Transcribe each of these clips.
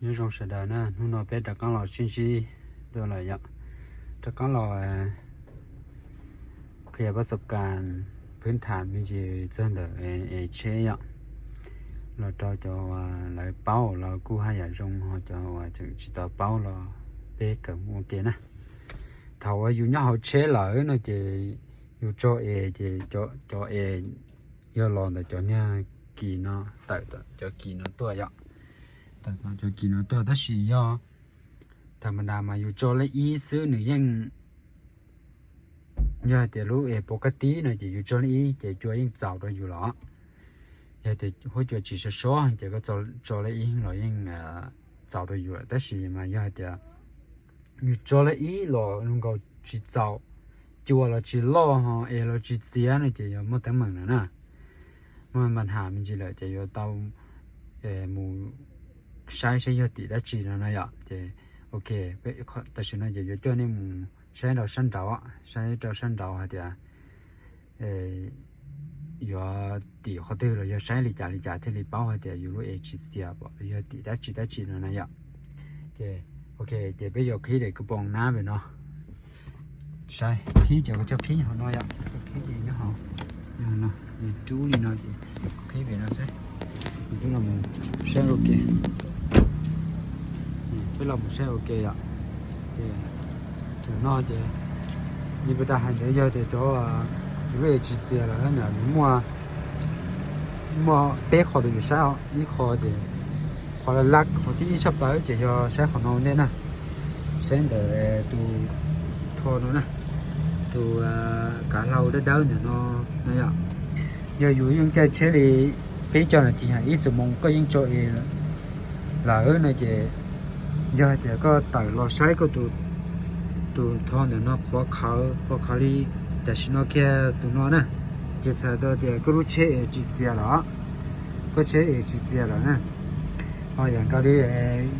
Nyob zoo sawv daws na, hnub no peb rov qab los sib ntsib dua lawm yom. Rov qab los qhia pab xab kas phwb tham me ntsis txog ntawm es tsheb yom. Los rau cov uas lawv paub los kuj haj yam zoo, ho cov uas tseem tsis tau paub los peb kawm ua ke na. Thaum uas yus nyob hauv tsheb lawm no ces yus tso es ces cov es yog los ntawm cov niag kis no, tawm cov kis no tuaj yom. Tawm cov kis no tuaj, tab sis yog thaum ma das mas yus tso lej ib xwb nws yeej, yog hais tias lub es pov kaj tib no ces yus tso lej ib ces cua yeej txaus rau yus los. Yog tias huab cua tsis sov sov ces koj tso lej ib los yeej txaus rau yus lawm, tab sis mas yog hais tias yus tso lej ib los zoo nkaus tsis txaus, cua los tsis loj ho es los tsis txiav no ces yuav muaj teeb meem lawm na. Muaj npa nham me ntsis lawm ces yuav tau mus saib saib yog tim dab tsi no na yom. Ces ok, tam sim no ces yuav coj nej mus saib rau sab nraud, saib rau sab nraud hais tias yuav tim qhov twg los yog saib li cas li cas thiaj li paub hais tias yus lub es tsis txias pom los yog tim dab tsi dab tsi no na yom. Ces ok, ces peb yuav qhib daim kpoos nab pem no saib, qhib ces kuv coj qhib hauv no yom, coj qhib ces nyob hauv no, rub li no ces qhib pem no saib. Peb los mus saib ua ke, peb los mus saib ua ke yom. Tam no ces li puas tas hais ntawd yog tias cov lub es tsis txias lawm na, nws muaj, muaj peb qho rau yus saib os. Ib qho ces qhov laj laj, qhov thib ib tshaj plaws ces yog saib qhov no ua ntej na, saib ntawm tus tho no na, tus kav hlau dawb dawb ntawm no na yom. Yog yus yeej caij tsheb li peb caug nas this, ib xuab moos koj yeej tso es lawm no ces yog tias koj tawm los saib koj tus tho ntawm no qhuav qhawv, qhuav qhawv li tam sim no kiag tus no na, ces txhais tau tias koj lub tsheb es tsis txias lawm, koj tsheb es tsis txias lawm na. Ho yam nkaus li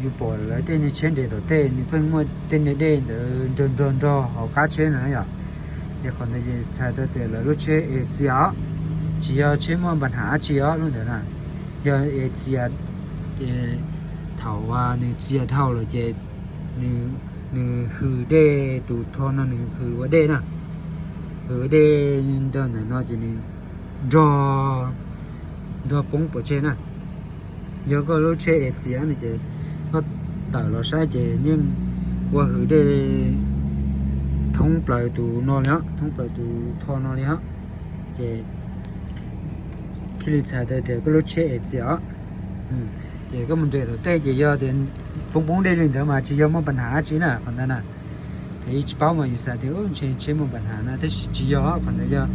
yus pom lawv tej niag tsheb nres tom tej, nws pheej muaj tej niag dej ntawd nrog nrog nrog hauv qab tsheb no yom. Ces qhov ntawd ces txhais tau tias lawv lub tsheb es txias os, tsis yog tsheb muaj npa nham dab tsi os lub ntawd na. Yog es txias ces thaum uas nws txias dhau lawm ces nws hws dej, tus tho no nws hws ua dej na, hws ua dej nrog ntawm no ces nws nrog, nrog poob pov tseg na. Yog koj lub tsheb es txias no ces koj tawm los saib ces yeej ua hws dej thoob plaws tus no li os, thoob plaws tus tho no li os. Ces thiaj li txhais tau tias koj lub tsheb es txias os. Ces koj mus nres tom tej ces yog tias poob poob dej li ntawd mas tsis yog muaj npa nham dab tsi na qhov ntawd na. Ces yeej tsis paub mas yus xav tias ntshe tsheb muaj npa nham na, tab sis tsis yog, qhov ntawd yog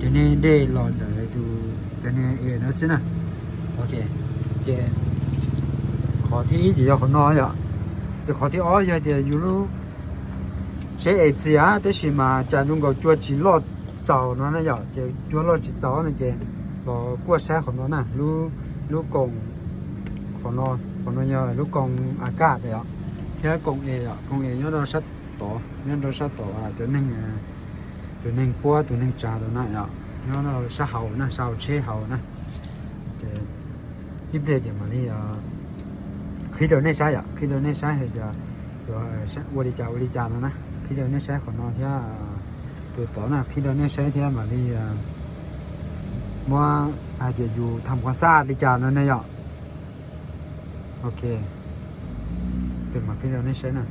cov niag dej los ntawm tus, cov niag es no xwb na. Ok, ces qhov thib ib ces yog qhov no yom. Ces qhov thib ob yog tias yus lub tsheb es txias tab sis mas cas zoo nkaus cua tsis loj txaus no na yom. Ces cua loj tsis txaus no ces los kuaj saib qhov no na, lub koom, qhov no yog lub koom a kaj yom, thiab koom es yom, koom es nyob rau sab tod, nyob rau sab tod cov neeg, tus neeg puab tus neeg tsav tod na yom, nyob rau sab hauv na, sab hauv tsheb hauv na. Ces ib pliag ces mam li qhib rau nej saib yom, qhib rau nej saib hais tias yuav ua li cas ua li cas no na, qhib rau nej saib qhov no thiab tus tod na, qhib rau nej saib thiab mam li muab hais tias yus tham khuas xaj li cas no ne yom. Ok, peb mam qhib rau nej saib na.